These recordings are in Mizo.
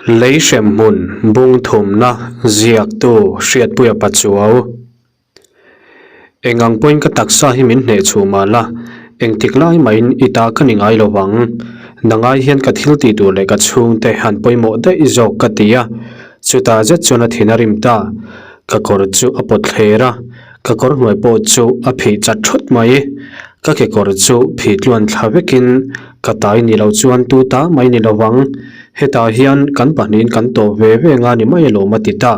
Lei hremhmun bung thumna ziaktu Hriatpuia Pachuau. Eng ang pawhin ka taksa hi min hneh chhuh mah la, engtik lai mahin i ta ka ni ngai lo vang. Nangai hian ka thil tih tur leh ka chhungte han pawimawh daih zawk ka ti a, chutah zet chuan a thin a rim ta. Ka kawr chu a pawt thler a, ka kawr hnuai pawh chu a phih chat thut mai. Ka kekawr chu phih tluan thla vekin ka tai ni lo chuan tu ta mai ni lo vang. Hetah hian kan pahnihin kan tawp ve ve nga ni mai alawm a ti ta.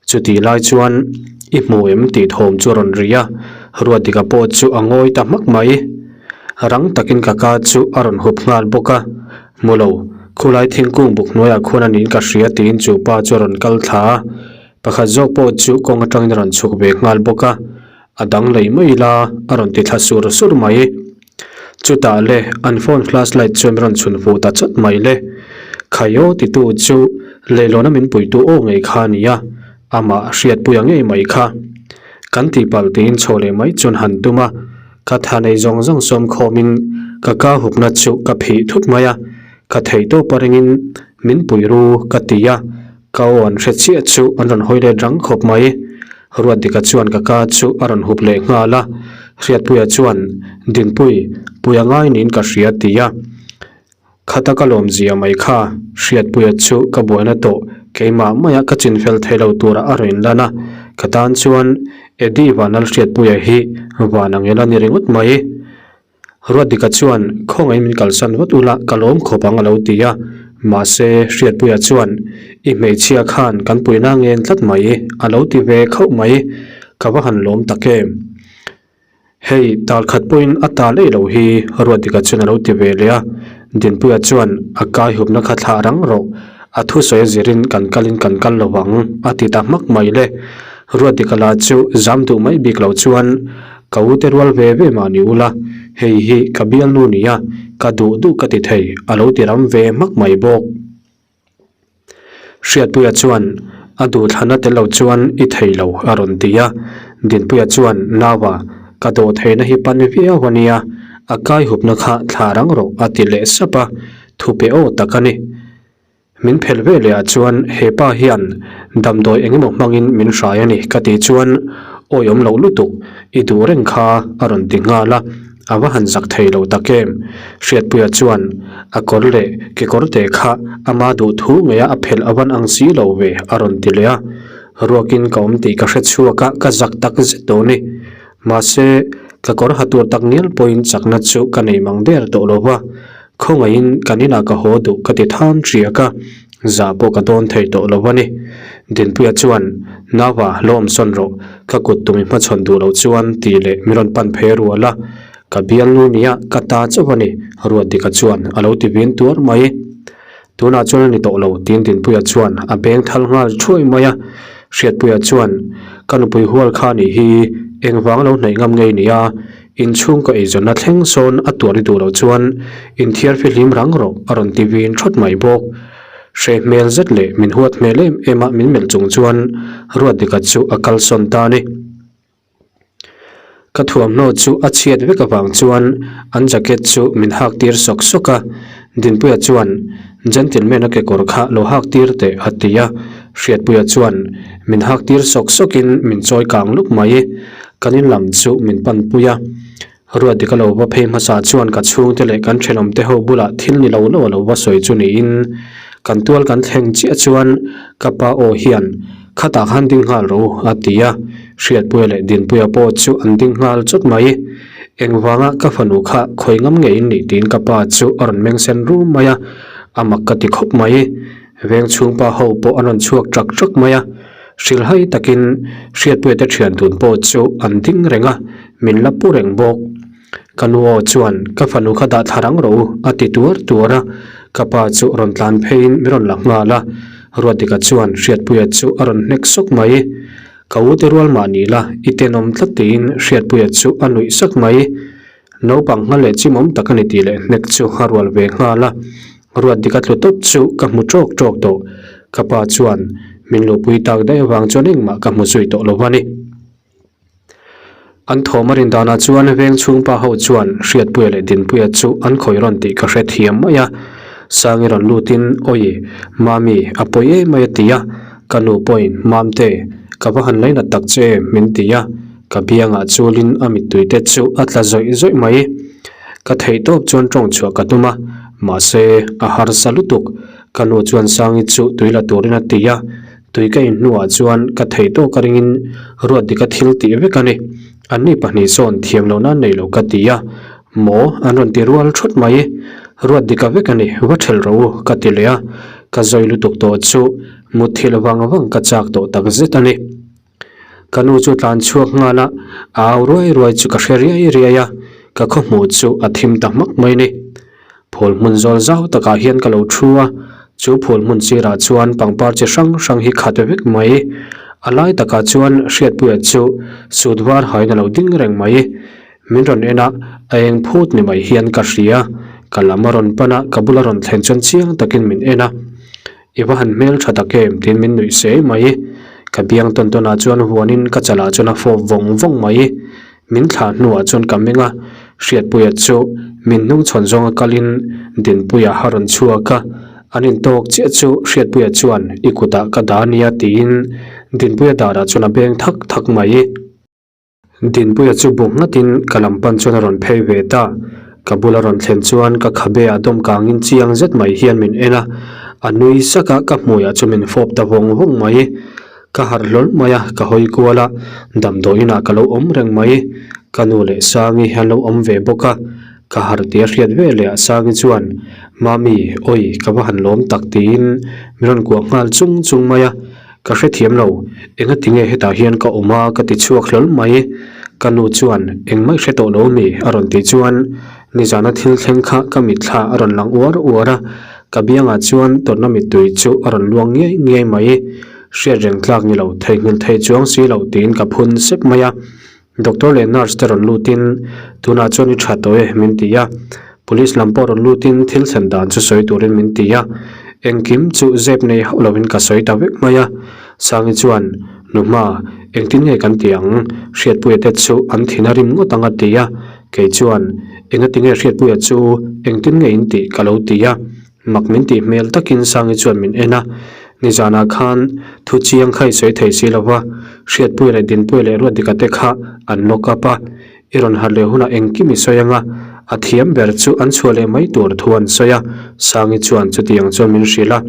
Chutih lai chuan i hmu em tih thawm chu a rawn ri a, Ruatdika pawh chu a ngawi ta hmak mai. Rang takin ka ka chu a rawn hup nghal bawk a, Hmu lo, khulai thingkung buk hnuaiah khuan a niin ka hria tiin chu pa chu a rawn kal thla a, pakhat zawk pawh chu kawng atangin a rawn chhuk ve nghal bawk a, a dang lei mai ila a rawn ti thla sur sur mai. Chutah le an phone flash light chuan rawn chhun fuh ta chawt mai le. Khaio titu chu leihlawna min puitu aw ngei kha a ni a, amah hriatpuia ngei mai kha. Kan tihpalh tiin chho leh mai chuan han tum a, ka tha nei zawng zawng sawm khawmin ka ka hupna chu ka phih thut mai a, ka thei tawp a ringin min pui ru ka ti a, ka aw an hre chiah chu an rawn hawi let rang khawp mai. Ruatdika chuan ka ka chu a rawn hup leh nghal a, Hriatpuia chuan, Dinpui, pui a ngai niin ka hria ti a. Khata ka lawmzia mai kha, Hriatpuia chu ka buaina tawh, keimah maia ka chinfel thei lo tura a rawn lan a, ka tan chuan Eddie Vanal Hriatpuia hi van ang ila ni ringawt mai. Ruatdika chuan, Khawngaih min kalsan vat ula, ka lawm khawp ang a lo ti a. Mahse, Hriatpuia chuan, I hmeichhia khan kan puina ngen tlat mai, a lo ti ve khauh mai. Ka va han lawm tak em? Hei, tal khat pawhin a tal ei lo hi, Ruatdika chuan a lo ti ve leh a. Dinpuia chuan, A kai hupna kha thlah rang rawh, a thusawi a zirin kan kalin kan kal lo vang, a ti ta hmak mai le. Ruatdika lah chu zam duh mai bik lo chuan, Ka u te rual ve ve mah ni ula, hei hi ka bialnu nia, ka duh duh ka ti thei, a lo ti ram ve hmak mai bawk. Hriatpuia chuan, A duhthlana tel lo chuan i thei lo, a rawn ti a. Dinpuia chuan, Naua, ka dawh theihna hi pan viau a nia, a kai hupna kha thla rang rawh, a ti leh sap a, thupe aw tak a ni. Min phelh ve leh ah chuan he pa hian damdawi eng emaw hmangin min hrai a ni ka tih chuan awi awm loh lutuk i duh reng kha a rawn ti nghal a, a va han zak thei lo tak em. Hriatpuia chuan a kawr leh kekawr te kha ama duh thu ngei a a phelh a van ang si lo ve a rawn ti leh a, ruakin ka awm tih ka hre chhuak a ka zak tak zet dawn ni. Mahse ka kawr ha tur tak ngial pawhin chakna chu ka nei mang der tawh lo va. Khawngaihin kan inah ka haw duh ka ti than riak a, zah pawh ka dawn thei tawh lo a ni. Dinpuia chuan, Naua, lo awm sawn rawh, ka kut tumi hmachhawn duh loh chuan tih leh min rawn pan phei rual a, ka bialnu nia ka ta chauh a ni, Ruatdika chuan a lo ti vin tuar mai. Tunah chuan a ni tawh lo, tiin Dinpuia chuan a beng thal nghal thuai mai a. Hriatpuia chuan, Ka nupui hual kha nih hi, engvang lo hnaih ngam ngei nia, inchhung ka eizawnna thleng sawn a tuar i duh loh chuan inthiar fihlim rang rawh a rawn ti vin thawt mai bawk. Hre hmel zet leh min huat hmel em em a min melh chung chuan Ruatdika chu a kalsawn ta a ni. Ka thuamhnaw chu a chhiat vek avang chuan an jacket chu min hak tir sawk sawk a, Dinpuia chuan Gentleman a kekawr kha lo hak tir teh a ti a, Hriatpuia chuan min hak tir sawk sawkin min chawi kang luk mai, kan in lam chu min pan pui a. Ruatdika lo va phei hmasa chuan ka chhungte leh kan thenawmte ho bulah thil ni lo lo a lo va sawi chu niin kan tual kan thleng chiah chuan ka pa aw hian khatah khan ding nghal rawh u a ti a, Hriatpuia leh Dinpuia pawh chu an ding nghal chawt mai. Engvanga ka fanu kha khawi ngam ngei in nih tiin ka pa chu a rawn meng sen rum mai a, a mak ka ti khawp mai. Veng chhungpa ho pawh an rawn chhuak ṭak ṭak mai a. Hrilhai takin Hriatpuia te thian dun pawh chu an ding reng a, min la pu reng bawk. Ka nu aw chuan ka fanu kha dah thla rang rawh u a ti tuar tuar a, ka pa chu rawn tlan pheiin min rawn la nghal a, Ruatdika chuan Hriatpuia chu a rawn hnek sawk mai. Ka u te rual mah ni la, i tenawm tlat tiin Hriatpuia chu a nuih sak mai. Naupang nghal leh chimawm tak a ni tih leh hnek chu a rual ve nghal a. Ruatdika tlu tawp chu ka hmu tawk tawk tawh. Ka pa chuan min luhpui tak daih avang chuan engmah ka hmu zui tawh lo a ni. An thawm a rin danah chuan veng chhungpa ho chuan Hriatpuia leh Dinpuia chu an khawih rawn tih ka hrethiam mai a. Sangi rawn lutin, Awi, Mami, a pawi em mai a ti a. Ka nu pawhin, Mamte, ka va han lainat tak che em, min ti a. Ka biangah chulin a mittui te chu a tla zawih zawih mai. Ka theih tawp chuan tawng chhuah ka tum a, mahse, a harsa lutuk. Ka nu chuan Sangi chu tui la turin a ti a. Tui ka in hnuah chuan ka theih tawk a ringin ruat dik a thil tih vek a ni. Anni pahnih sawn thiam loh nan nei lo ka ti a, Maw? An rawn ti rual thawt mai. Ruat dik a vek a ni, va thelh rawh u, ka ti leh a. Ka zawi lutuk tawh chu mutthilh vang vang ka chak tawh tak zet a ni. Ka nu chu tlan chhuak nghal a, a au ruai ruai chu ka hre riai riai a, ka khawhmuh chu a thim ta hmak mai ni. Phul hmun zawl zau takah hian ka lo thu a, chu phul hmun sirah chuan pangpar chi hrang hrang hi khat vek mai. A lai takah chuan Hriatpuia chu sut var hain a lo ding reng mai. Min rawn en a, a eng phut ni mai hian ka hria. Ka lam a rawn pan a, ka bula rawn thlen chuan chiang takin min en a. I va han hmel tha tak em tiin min nuih sei mai. Ka biang tawn tawnah chuan huanin ka chalah chuan a fawp vawng vawng mai. Min thlah hnuah chuan ka meng a, Hriatpuia chu min hnungchhawn zawnga kalin Dinpuia a rawn chhuak a, an intawk chiah chu Hriatpuia chuan i kutah ka dah ania tiin Dinpuia darah chuan a beng thak thak mai. Dinpuia chu bu nghatin ka lam pan chuan a rawn phei ve ta. Ka bula rawn thlen chuan ka khabe ah dawm kangin chiang zet mai hian min en a, a nui sak a, ka hmuiah chu min fawp ta vawng vawng mai. Ka harh hlawl mai a, ka hawi kual a, damdawi inah ka lo awm reng mai. Ka nu leh Sangi an lo awm ve bawk a, ka harh tih a hriat ve leh ah Sangi chuan, Mami, awi, ka va han lawm tak tiin min rawn kuah nghal chung chung mai a. Ka hrethiam lo, enga tinge hetah hian ka awm a ka ti chhuak hlawl mai. Ka nu chuan, Engmah i hre tawh lo mi? a rawn tih chuan nizana thil thleng kha ka mitthla a rawn lang uar uar a, ka biangah chuan tawrhna mittui chu a rawn luang ngiai ngiai mai. Hriat reng tlak ni lo, theihnghilh thei chuang si lo tiin ka phun sep mai a. Doctor leh nurse te rawn lutin, Tunah chuan i tha tawh e, min ti a. Police lam pawh rawn lutin thil thlen dan chu sawi turin min ti a. Engkim chu zep nei hauh lovin ka sawi ta vek mai a. Sangi chuan, Nuhma, engtin nge kan ti ang? Hriatpuia te chu an thin a rim ngawt ang a ti a. Kei chuan, Engati nge Hriatpuia chu engtin nge in tih ka lo ti a. Mak min tih hmel takin Sangi chuan min en a, nizanah khan thu chiang kha i sawi thei si lo va, Hriatpuia leh Dinpuia leh Ruatdika te kha an lock up a, i rawn harh leh hunah engkim i sawi ang a, a thiam ber chu an chhuah leh mai tur thu an sawi a, Sangi chuan chutiang chuan min hrilh a,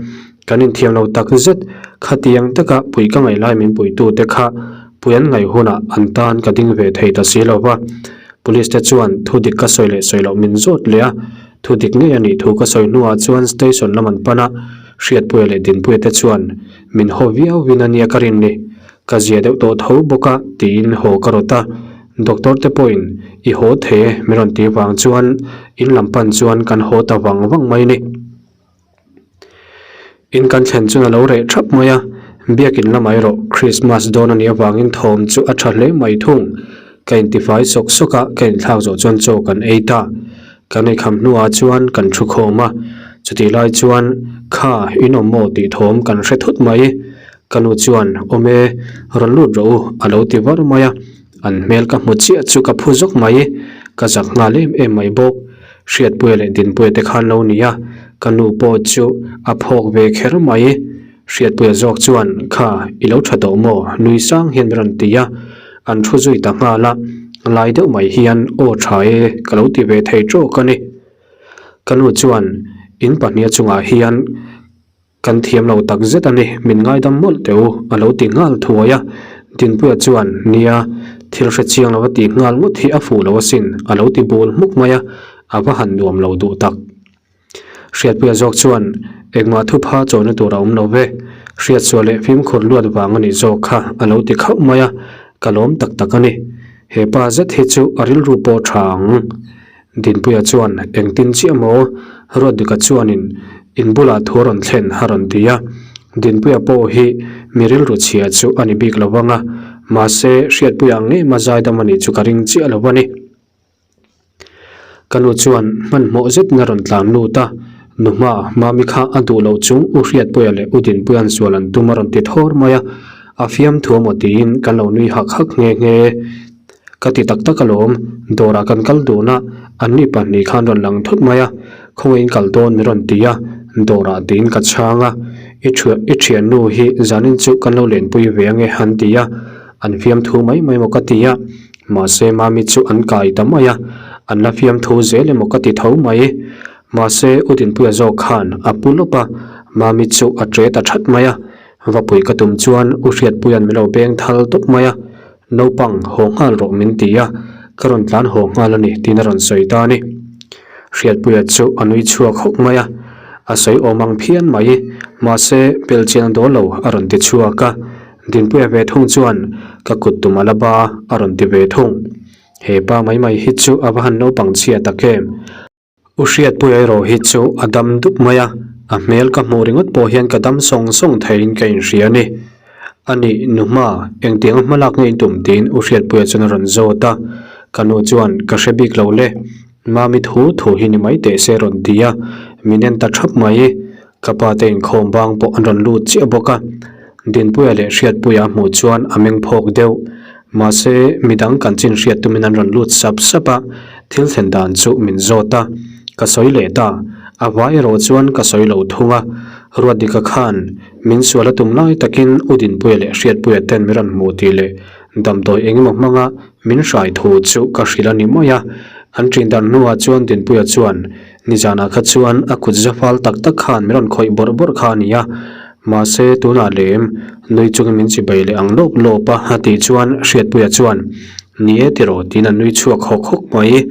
kan inthiam lo tak zet, khatiang taka pui ka ngaih lai min puitu te kha pui an ngaih hunah an tan ka ding ve thei ta si lo va, Police te chuan thu dik ka sawi leh sawi loh min zawt leh a, Thu dik ngei a nih thu ka sawi hnuah chuan station lam an pan a, Hriatpuia leh Dinpuia te chuan min haw viau vin a nia ka rin ni, ka zia deuh tawh tho bawk a tiin haw ka rawt a, doctor te pawhin i haw thei e min rawn tih vang chuan in lam pan chuan kan haw ta vang vang mai ni. In kan thlen chuan a lo reh thap mai a, biakin lamah erawh Christmas dawn a nih avangin thawm chu a tha hle mai thung. Ka intifai sawk sawk a, ka inthlak zawh chuan chaw kan ei ta. Kan eikham hnuah chuan kan thu khawm a, chutih lai chuan kha in awm maw tih thawm kan hre thut mai. Ka nu chuan awm e, rawn lut rawh u a lo ti var mai a, an hmel ka hmu chiah chu ka phu zawk mai, ka zak nghal em em mai bawk. Hriatpuia leh Dinpuia te khan lo ni a, ka nu pawh chu a phawk ve kher mai. Hriatpuia zawk chuan, Kha, i lo tha tawh maw? nui sang hian min rawn ti a, an thu zui ta nghal a, lai deuh mai hian, Aw tha e, ka lo ti ve thei tawk a ni. Ka nu chuan, In pahniha chungah hian, Kan thiam lo tak zet a ni, min ngaidam mawlh teh u, a lo ti nghal thuai a. Dinpuia chuan, Nia, thil hre chiang lo a tih nghal ngawt hi a fuh lo asin, a lo ti bul hmuk mai a, a va han nuam lo duh tak. Hriatpuia zawk chuan, Engmah thupha chawina tur a awm lo ve, hriatsual leh fimkhur luat vang a nih zawk kha, a lo ti khauh mai a, ka lawm tak tak a ni. He pa zet hi chu a rilru pawh tha ang. Dinpuia chuan, Engtin chiah maw? Ruatdika chuanin in bulah thu a rawn thlen a rawn ti a. Dinpuia pawh hi mi rilru chhia chu a ni bik lo vang a, mahse Hriatpuia ang ngei ma zaidam a nih chu ka ring chiah lo a ni. Ka nu chuan hmanhmawh zetin a rawn tlan lut a, Nuhma, Mami kha a duh loh chung U Hriatpuia leh U Dinpuia'n sual an tum a rawn ti thawr mai a, a fiamthu a maw tiin kan lo nui hak hak nghe nghe. Ka ti tak tak alawm, dawrah kan kal dun a, anni pahnih khan rawn lang thut mai a. Khawngaihin kal dawn min rawn ti a, dawrah tiin ka chhang a, i i thiannu hi zanin chu kan lo lenpui ve ange an ti a, an fiamthu mai mai maw ka ti a, mahse Mami chu an kai ta mai a, an la fiamthu zel emaw ka ti tho mai. Mahse U Dinpuia zawk khan a pu lawp a, Mami chu a ṭe ta that mai a, Vapui ka tum chuan U Hriatpuia'n min lo beng thal tawp mai a, Naupang haw nghal rawh min ti a, ka rawn tlan haw nghal a ni tiin a rawn sawi ta a ni. Hriatpuia chu a nui chhuak hawk mai a, a sawi awm ang phian mai, mahse belchian dawl lo a rawn ti chhuak a, Dinpuia ve thung chuan ka kut tum a la ba a rawn ti ve thung. He pa mai mai hi chu a va han naupang chhia tak em? U Hriatpuia erawh hi chu a dam dup mai a, a hmel ka hmuh ringawt pawh hian ka dam sawng sawng theiin ka inhria a ni. A nih, nu hma, engtianga hma lak nge i tum tiin U Hriatpuia chuan a rawn zawt a. Ka nu chuan, Ka hre bik lo le, Mami thu thu hi ni mai teh se a rawn ti a, min en ta thap mai. Ka pa te inkhawm bang pawh an rawn lut chiah bawk a, Dinpuia leh Hriatpuia a hmuh chuan a meng phawk deuh. Mahse, midang kan chin hriat tumin an rawn lut sap sap a, thil thlen dan chu min zawt a. Ka sawi leh ta, a hma erawh chuan ka sawi lo thung a. Ruatdika khan min sual a tum lai takin U Dinpuia leh Hriatpuia ten min rawn hmuh tih leh damdawi eng emaw hmanga min hrai thu chu ka hrilh a ni mai a. An ṭin dar hnuah chuan Dinpuia chuan Nizanah kha chuan a kut za fal tak tak khan min rawn khawih bawrh bawrh kha a ni a, mahse tunah lem nui chungin min chibai leh ang lawp lawp a a tih chuan Hriatpuia chuan Ni e tiraw tiin a nui chhuak hawk hawk mai.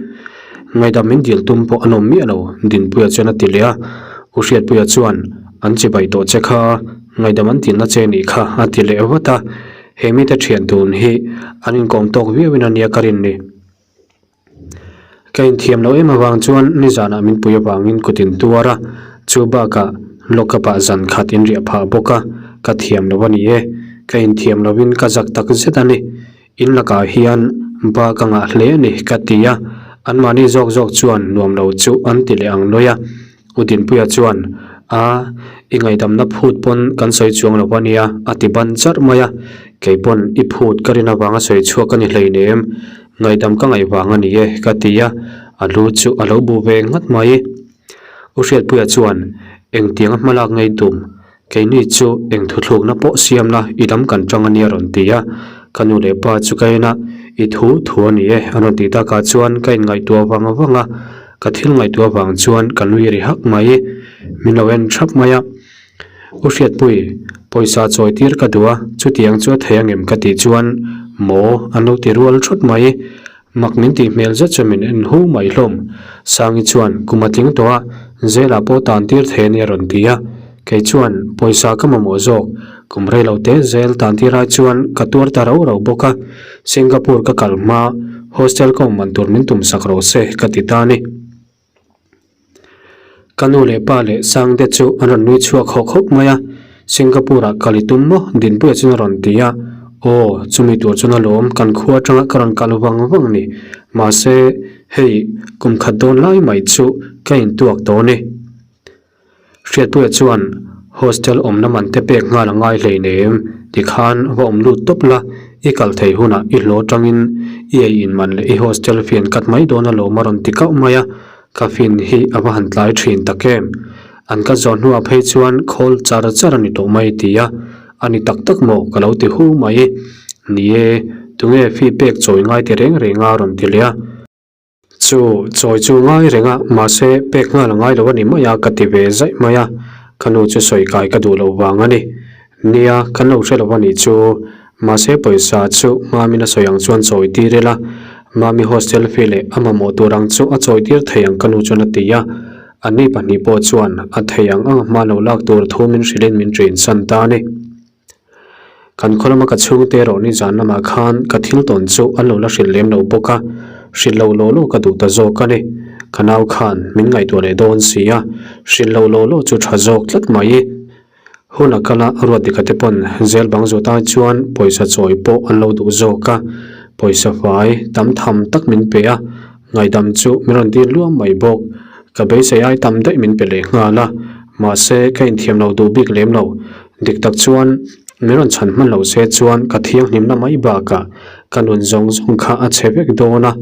Ngaidam min dil tum pawh an awm miah lo Dinpuia chuan a ti leh a, U Hriatpuia chuan An chibai tawh che kha ngaidam an tilna che nih kha a ti leh vat a, he mite thian tun hi an inkawm tawk viauin a nia ka rin ni. Ka inthiam loh em avang chuan nizanah min pui avangin kut in tuar a, chu bakah lockup ah zan khat in riah phah bawk a, ka thiam lo a ni e, ka inthiam lovin ka zak tak zet a ni, in lakah hian ba ka ngah hle a ni ka ti a, anmahni zawk zawk chuan nuam lo chu an ti leh ang lawi a. U Dinpuia chuan, A, i ngaihdamna phut pawn kan sawi chuang lo a nia, a ti ban charh mai a. Kei pawn i phut ka rin avanga sawi chhuak a ni hleinem, ngaihdam ka ngaih vang a ni e, ka ti a, a lu chu a lo bu ve nghat mai. U Hriatpuia chuan, Engtianga hmalak ngei tum, Keini chu eng thuthlukna pawh siamna i lam kan tang a nia rawn ti a, ka nu leh pa chu ka en a, i thu thu a ni e an rawn tih takah chuan ka inngaihtuah vang vang a, ka thil ngaihtuah vang chuan ka nui ri hak mai, min lo en thap mai a. U Hriatpui, pawisa chawi tir ka duh a, chutiang chu a thei angem ka tih chuan maw an lo ti rual thut mai. Mak min tih hmel zet chu min en hu mai hlawm. Sangi chuan kum a tling tawh a, Zela pawh tan tir thei a nia rawn ti a. Kei chuan pawisa ka mamawh zawk, kum rei lo te zel tan tir ai chuan ka tuar ta rau rau bawk a. Singapore ka kal hma, hostel ka awm man tur min tum sak rawh se ka ti ta a ni. Ka nu leh pa leh Sangte chu an rawn nui chhuak hawk hawk mai a, Singapore ah kal i tum maw? Dinpuia chuan a rawn ti a, Aw, chumi tur chuan alawm kan khua atanga ka rawn kal vang vang ni. Mahse, hei kum khat dawn lai mai chu ka intuak tawh a ni. Hriatpuia chuan hostel awmna man te pek nghal a ngai hleinem tikhan va awm lut tawp la, i kal thei hunah i hlaw tangin i ei in man leh i hostel fian kat mai dawn alawm a rawn ti kauh mai a, ka fin hi a va han tlai thin tak em. An ka zawh hnuah phei chuan khawl char char a ni tawh mai ti a, a ni tak tak maw ka lo ti hu mai. Ni e, tunge fee pek chawi ngai ti reng reng a rawn ti leh a. Chu chawi chu ngai reng a, mahse pek nghal a ngai lo a ni mai a ka ti ve zaih mai a, ka nu chu sawi kai ka duh loh vang a ni. Nia, kan lo hre lo a nih chu, mahse pawisa chu Mami'n a sawi ang chuan chawi tir ila, Mami hostel fee leh a mamawh tur ang chu a chawi tir thei ang ka nu chuan a ti a, anni pahnih pawh chuan a thei ang ang hma lo lak tur thu min hrilhin min ṭin san ta a ni. Kan khaw lama ka chhungte erawh nizan lamah khan ka thil tawn chu an lo la hrilh lem lo bawk a, hrilh lo law law ka duh ta zawk a ni. Ka nau khan min ngaihtuah leh dawn si a, hrilh lo law law chu tha zawk tlat mai. Hun a kal a, Ruatdika te pawn zel bang zawt ai chuan pawisa chawi pawh an lo duh zawk a, pawisa fai tam tham tak min pe a, Ngaihdam chu min rawn dil luam mai bawk. Ka beisei ai tam daih min pe leh nghal a, mahse ka inthiam lo duh bik lem lo. Dik tak chuan min rawn chhan hman lo se chuan ka thianghlimna mai bakah ka nun zawng zawng kha a chhe vek dawn a,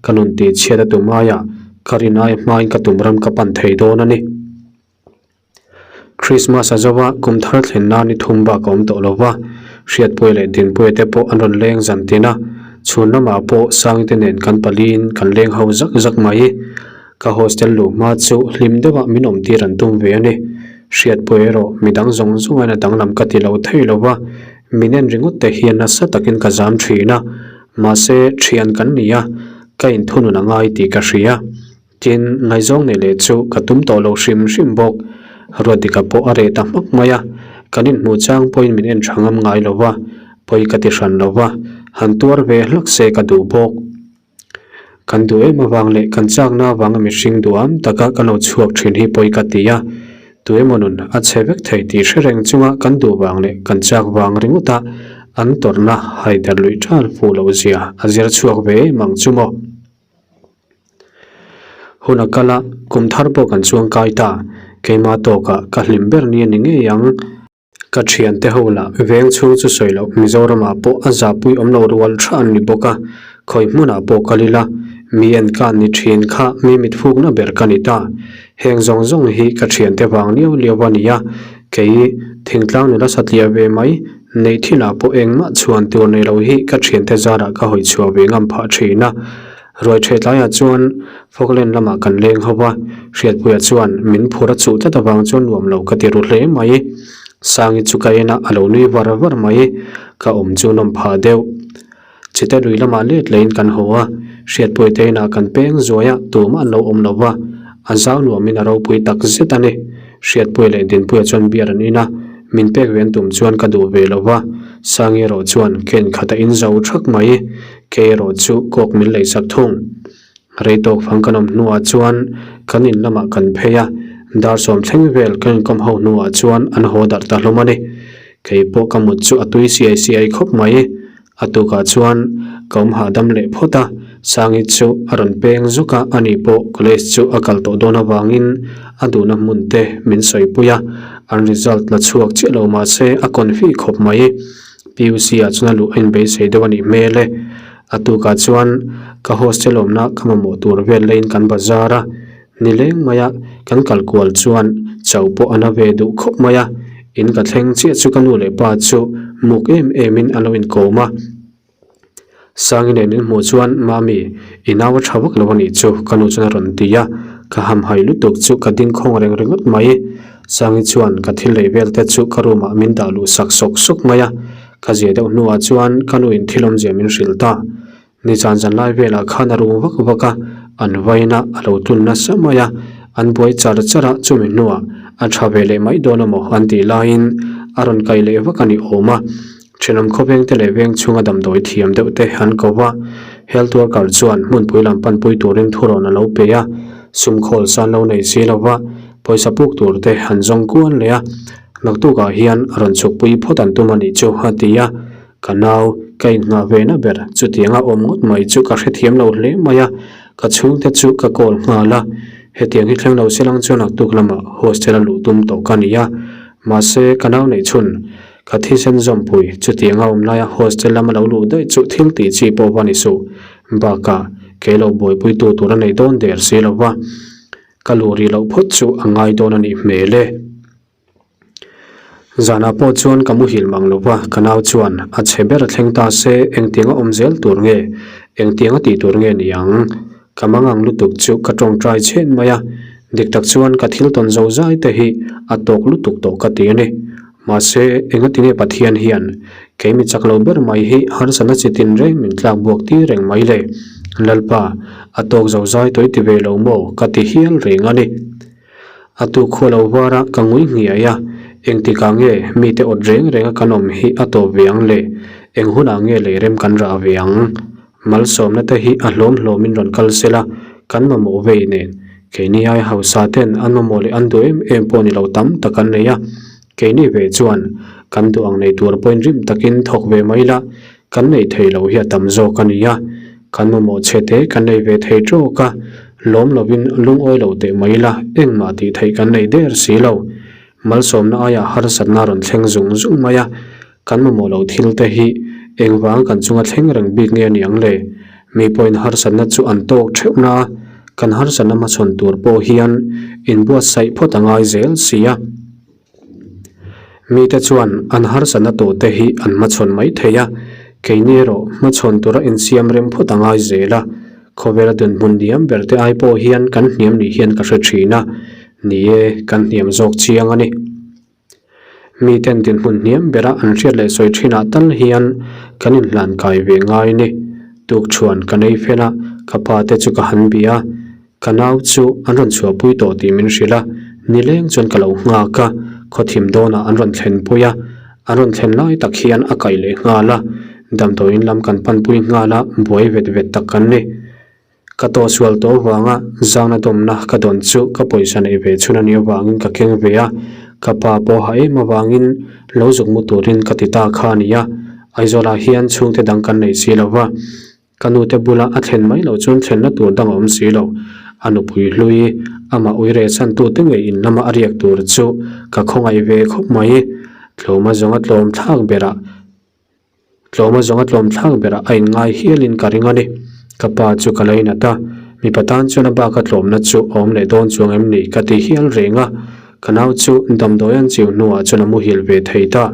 ka nun tihchhiat a tum aiah. Ka rin ai hmain ka tum ram ka pan thei dawn a ni. Christmas a zo a, kum thar thlen nan i thum bak a awm tawh lo va, Hriatpuia leh Dinpuia te pawh an rawn leng zan tin a, chhun lamah pawh Sangite nen kan paliin kan leng ho zak zak mai. Ka hostel luh hma chu hlim deuha min awm tir an tum ve a ni. Hriatpuia erawh midang zawng zawng aiin a danglam ka ti lo thei lo va, min en ringawt te hian nasa takin ka zam thin a, mahse thian kan ni a, ka inthunun a ngai tih ka hria. Tin, ngaihzawng nei leh chu ka tum tawh lo hrim hrim bawk. Ruatdika pawh a reh ta hmak mai a, kan inhmuh chang pawhin min en tha ngam ngai lo va, pawi ka ti hran lo va, han tuar ve hlak se ka duh bawk. Kan duh em avang leh kan chakna avanga mihring duham taka kan lo chhuak thin hi pawi ka ti a, tu emaw nun a chhe vek thei tih hre reng chunga kan duh vang leh kan chak vang ringawt a, an tawrhna haider luih ṭal fuh loh zia a zir chhuak ve em ang chu maw. Hun a kal a, kum thar pawh kan chuang kai ta. Keimah tawkah ka hlim ber ni a ni ngei ang. Ka thiante ho lah veng chhung chu sawi loh Mizoramah pawh a zahpui awm lo rual tha an ni bawk a, khawi hmunah pawh kal ila mi en ka ni thin kha mi mitfukna ber ka ni ta. Heng zawng zawng hi ka thiante vang liau liau a ni a, kei thingtlang nula satliah ve mai neih thilah pawh engmah chhuan tur nei lo hi ka thiante zarah ka hawi chhuah ve ngam phah thin a. Ruai ṭhe tlaiah chuan Falkland lamah kan leng ho va, Hriatpuia chuan min phur a chuh tlat avang chuan nuam lo ka ti ru hle mai. Sangi chu ka en a, a lo nui var var mai. Ka awm chu nawm phah deuh. Chite lui lamah let lehin kan haw a, Hriatpuia te inah kan peng zuai a, tumah an lo awm lo va, a zau nuamin a ropui tak zet a ni. Hriatpuia leh Dinpuia chuan beer an in a, min pek ve an tum chuan ka duh ve lo va, Sangi erawh chuan ken khat a in zo thak mai. Kei erawh chu kawk min lei sak thung. Rei tawk fang kan awm hnuah chuan kan in lamah kan phei a, dar sawm thleng vel kan inkawm ho hnuah chuan an haw darh ta hlawm a ni. Kei pawh ka mut chu a tui siai siai khawp mai. A tukah chuan ka awm hahdam leh phawt a, Sangi chu a rawn peng zuk a, ani pawh college chu a kal tawh dawn avangin a duhna hmun te min sawipui a, an result la chhuak chiah lo mahse a confi khawp mai. PUC ah chuan a luh a inbeisei deuh a nih hmel e. A tukah chuan ka hostel awmna ka mamawh tur vel laiin kan bazar a, nileng maia kan kal kual chuan chauh pawh a na ve duh khawp mai a, in ka thleng chiah chu ka nu leh pa chu muk em em in a lo inkawm a. Sangi nen in hmuh chuan Mami, i nau a tha vak lo a nih chu ka nu chuan a rawn ti a, ka hamhaih lutuk chu ka ding khawng reng ringawt mai. Sangi chuan ka thil lei vel te chu ka room ah min dah luh sak sawk sawk mai a, ka zia deuh hnuah chuan ka nu in thil awmzia min hrilh ta. Nizan zan lai velah khan a rum vak vak a, an vaina a lo tlun nasa mai a, an buai char char a, chumi hnuah a tha ve leh mai dawn amaw an tih laiin a rawn kai leh vak a ni awm a. Thenawm khawveng te leh veng chhunga damdawi thiam deuh te an ko va, health worker chuan hmunpui lam panpui turin thurawn a lo pe a, sum khawl san lo nei si lo va, pawisa puk tur te an zawng kual leh a, naktukah hian rawn chhukpui phawt an tum a nih chu a ti a, ka nau ka innghah ve na ber chutianga awm ngawt mai chu ka hrethiam lo hle mai a, ka chhungte chu ka call nghal a, hetiang hi thleng lo se lang chuan naktuk lamah hostel a luh tum tawh ka ni a, mahse ka nau neih chhun Ka thisen zawmpui, chutianga awm laia hostel lama lo luh daih chu thil tih chi pawh va ni suh. Bakah, kei lo buaipuitu tur a nei dawn der si lo va, ka luh rih loh phawt chu a ngai dawn a nih hmel e. Zanah pawh chuan ka muhil mang lo va, ka nau chuan a chhe ber a thleng ta se engtianga awm zel tur nge, engtianga tih tur nge ni ang? Ka mangang lutuk chu ka tawngtai chhen mai a, dik tak chuan ka thil tawn zo zai te hi a tawk lutuk tawh ka ti a ni. Mahse, engatinge Pathian hian kei mi chak lo ber mai hi harsatna chi tin reng min tlak buak tir reng mai le? Lalpa, a tawk zo zai tawih ti ve lo maw ka ti hial reng a ni. A tu khua lo var a ka ngui hniai a, engtikah nge mite awt reng reng a kan awm hi a tawp ve ang le? Eng hunah nge lei rem kan rah ve ang? Malsawmna te hi a hlawm hlawmin rawn kal sela, kan mamawh vei nen. Keini ai hausa ten an mamawh leh an duh em em pawh ni lo tam tak an nei a. Keini ve chuan kan duh ang nei tur pawhin rim takin thawk ve mai la, kan neih theih loh hi a tam zawk a ni a. Kan mamawh chhe te kan nei ve thei tawk a, lawm lovin lungawi lo teh mai la, engmah tih theih kan nei der si lo. Malsawmna aiah harsatna a rawn thleng zung zung mai a. Kan mamawh loh thil te hi engvang kan chunga thleng reng bik nge a ni ang le? Mi pawhin harsatna chu an tawk theuh na a, Kan harsatna hmachhawn tur pawh hian inbuatsaih phawt a ngai zel si a. Mite chuan an harsatna tawhte hi an hmachhawn mai thei a, keini erawh hmachhawn tura insiam rem phawt a ngai zel a. Khawvela dunhmun hniam berte ai pawh hian kan hniam ni hian ka hre thin a, ni e, kan hniam zawk chiang a ni. Miten dinhmun hniam bera an hriat leh sawi thinah tal hian kan inhlan kai ve ngai ni. Tukṭhuan ka nei fel a, ka pa te chu ka han bia a, ka nau chu an rawn chhuahpui tawh tih min hrilh a, nileng chuan ka lo nghak a, khawthim dawnah an rawn thlenpui a, an rawn thlen lai tak hian a kaih leh nghal a, damdawiin lam kan panpui nghal a, buai vet vet tak kan ni. Ka tawhsual tawh avanga zangna dawmna ka dawn chu ka pawisa neih ve chhun a nih avangin ka keng ve a, ka pa pawh ha em avangin lo zuk mu turin ka ti ta kha a ni a, Aizawlah hian chhungte dang kan nei si lo va, ka nute bula a thlen mai loh chuan thlenna tur dang a awm si lo. A nupui hlui, amah uire chhantute ngei in lama a riak tur chu ka khawngaih ve khawp mai. Tlawma zawnga tlawm thlak berah. Tlawma zawnga tlawm thlak berah a inngai hialin ka ring a ni. Ka pa chu ka lainat a, mipa tan chuan a baka tlawmna chu a awm leh dawn chuang em ni ka ti hial reng a. Ka nau chu damdawi an chiu hnuah chuan a muhil ve thei ta.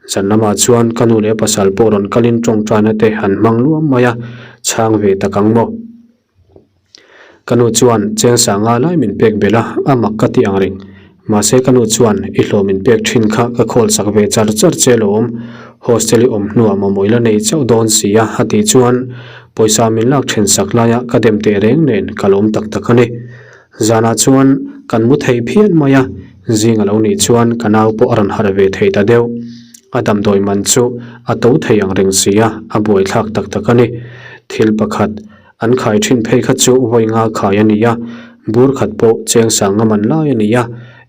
Zan lamah chuan ka nu leh pasal pawh rawn kalin tawngtaina te han hmang luam mai a, chhang ve tak ang maw? Ka nu chuan cheng sanga lai min pek belh a, a mak ka ti ang reng. Mahse ka nu chuan i hlawh min pek thin kha ka khawl sak ve char char che lawm, hostel i awm hnuah mamawh i la nei chauh dawn si a a tih chuan pawisa min lak then sak laia ka dem teh reng nen ka lawm tak tak a ni. Zanah chuan kan mu thei phian mai a, zing a lo nih chuan ka nau pawh a rawn harh ve thei ta deuh. A damdawi man chu a to thei ang reng si a, a buaithlak tak tak a ni. Thil pakhat. An khai thin phei kha chu vawi nga khai a ni a, bur khat pawh cheng sang a man lai a ni a,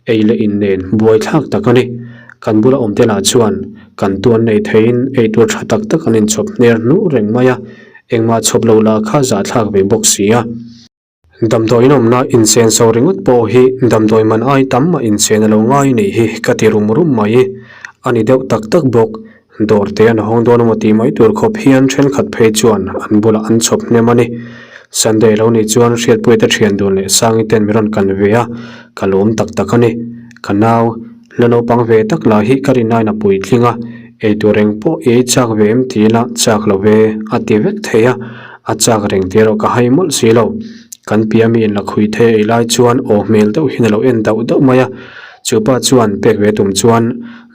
ei leh in nen buai thlak tak a ni. Kan bula awm te lah chuan kan tuan nei theiin ei tur tha tak tak an inchhawp hner hnuh reng mai a, engmah chhawp lo lah kha zahthlak ve bawk si a. Damdawiin awmna inchen so ringawt pawh hi damdawi man ai tam mah inchen a lo ngai nih hi ka ti rum rum mai. A ni deuh tak tak bawk. Dawr te an hawng dawn emaw tih mai tur khawp hian thenkhat phei chuan an bulah an chhawp hnem a ni. Sunday lo nih chuan Hriatpuia te thian dun leh Sangi ten min rawn kan ve a, ka lawm tak tak a ni. Ka nau, la naupang ve tak lah hi ka rinaiin a puitling a, eitur eng pawh i ei chak ve em ti ila chak lo ve a ti vek thei a, a chak reng tih erawh ka hai mawlh si lo. Kan pia mi in la khui thei ei lai chuan aw hmel deuh hian a lo en dauh dauh mai a, chupa chuan pek ve tum chuan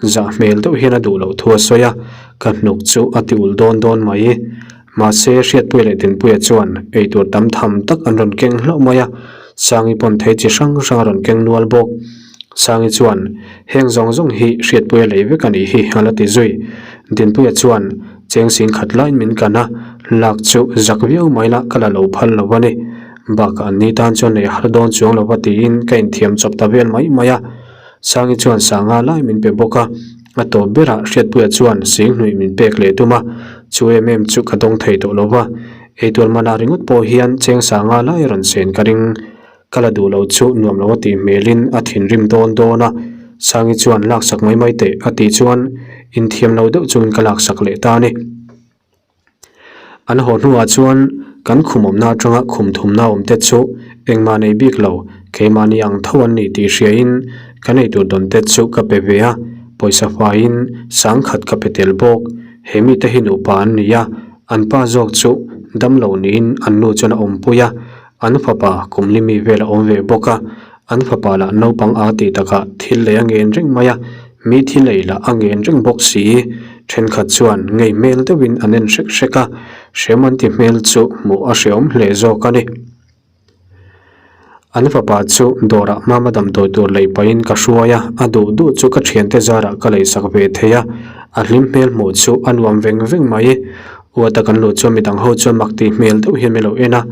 Zah hmel deuh hian a duh loh thu a sawi a, ka hnuk chu a ti ulh dawn dawn mai. Mahse, Hriatpuia leh Dinpuia chuan eitur tam tham tak an rawn keng hlauh mai a, Sangi pawn thei chi hrang hrang a rawn keng nual bawk. Sangi chuan, Heng zawng zawng hi Hriatpuia lei vek a nih hi a la ti zui. Dinpuia chuan, Cheng sing khat laiin min kan a, lak chu zak viau mai la ka la lo phal lo a ni. Bakah an ni tan chuan nei har dawn chuang lo va tiin ka inthiam chawp ta vel mai mai a. Sangi chuan sanga lai min pe bawk a, a tawp berah Hriatpuia chuan sing hnuih min pek leh tum a, chu em em chu ka dawng thei tawh lo va, eitur manah ringawt pawh hian cheng sanga lai rawn sen ka ring. Ka la duh lo chu nuam lo a tih hmelin a thinrim dawn dawn a, Sangi chuan laksak mai mai teh a tih chuan inthiam lo deuh chungin ka laksak leh ta a ni. An haw hnuah chuan kan khum awmna atanga khum thumna awm te chu engmah nei bik lo, keimahni ang tho an nih tih hriain ka nei tur dawn te chu ka pe ve a, pawisa faiin sangkhat ka pe tel bawk. He mite hi nupa an ni a, an pa zawk chu damlo niin an nu chuan a awmpui a, an fapa kum li mi vel a awm ve bawk a, An fapa lah naupang a tih takah thil lei a ngen reng mai a, mi thil ei lah a ngen reng bawk si. Thenkhat chuan ngei hmel deuhin an en hrek hrek a, hrem an ti hmel chu hmuh a hreawm hle zawk a ni. An fapa chu dawrah hmama damdawi tur lei pahin ka hruai a, a duh duh chu ka thiante zarah ka leisak ve thei a, a hlim hmel hmuh chu a nuam veng veng mai. Uata kan luh chuan midang ho chuan mak tih hmel deuh hian min lo en a,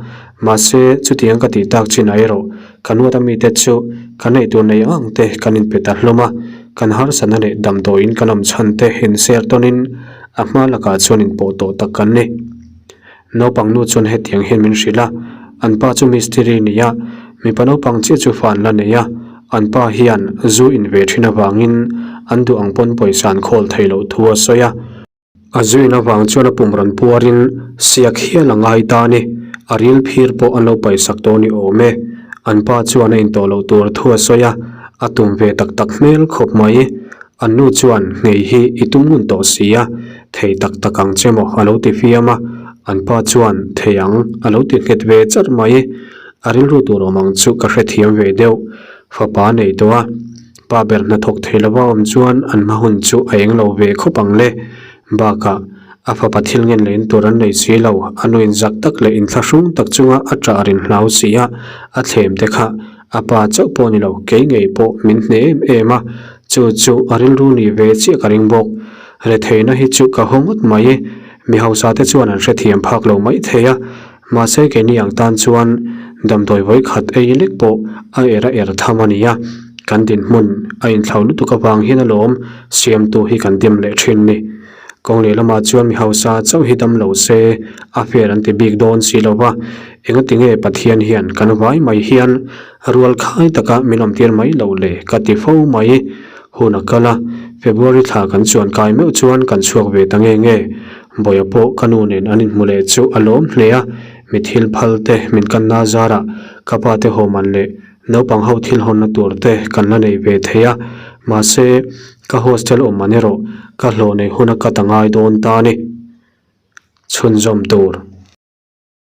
mahse chutiang ka tih tak chin erawh Kan uat amite chu kan eitur nei ang te kan inpe ta hlawm a, kan harsatna leh damdawiin kan awm chhan te inser tawnin a hma lakah chuan inpawh tawh tak kan ni. Naupang nu chuan hetiang hian min hrilh a, an pa chu mistiri ni a, mipa naupang chiah chu fa an la nei a, an pa hian zu in ve thin avangin an duh ang pawn pawisa an khawl thei loh thu a sawi a. A zuin avang chuan a pum rawn puarin siak hial a ngai ta a ni. A ril phir pawh an lo paihsak tawh ni awm e. An pa chuan a intawh loh tur thu a sawi a, a tum ve tak tak hmel khawp mai. An nu chuan nghei hi i tum ngun tawh si a, thei tak tak ang che maw a lo ti fiam a, an pa chuan thei ang a lo ti nghet ve charh mai. A rilru tur awm ang chu ka hrethiam ve deuh. Fapa nei tawh a, pa ber hnathawk thei lova awm chuan an hma hun chu a eng lo ve khawp ang le. Bakah, a fapa thil ngen leh in tur an nei si lo, a nu inzak tak leh inthlahrung tak chunga a ṭah rin hlau si a, a thlem te kha a pa chauh pawh ni lo, kei ngei pawh min hne em em a, chu chu a rilru ni ve chiah ka ring bawk. Retheihna hi chu ka haw ngawt mai, mi hausa te chuan an hrethiam phak lo mai thei a, Mahse keini ang tan chuan damdawi vawi khat ei lek pawh a er a er tham a ni a, kan dinhmun a inthlau lutuk avang hian alawm siamtu hi kan dim leh thin ni. Kawng lehlamah chuan mi hausa chauh hi dam lo se a fair an ti bik dawn si lo va, engati nge Pathian hian kan vai mai hian rual khai taka min awmtir mai loh le ka ti fo mai. Hun a kal a, February thla kan chuan kai meuh chuan kan chhuak ve ta nge nge. Bawia pawh ka nu nen an inhmu leh chu a lawm hle a, mi thil phal te min kanna zarah ka pa te haw man leh naupang ho thil hawnna tur te kan la nei ve thei a, mahse ka hostel awm man erawh ka hlawh nei huna ka ta ngai dawn ta a ni. Chhunzawm tur.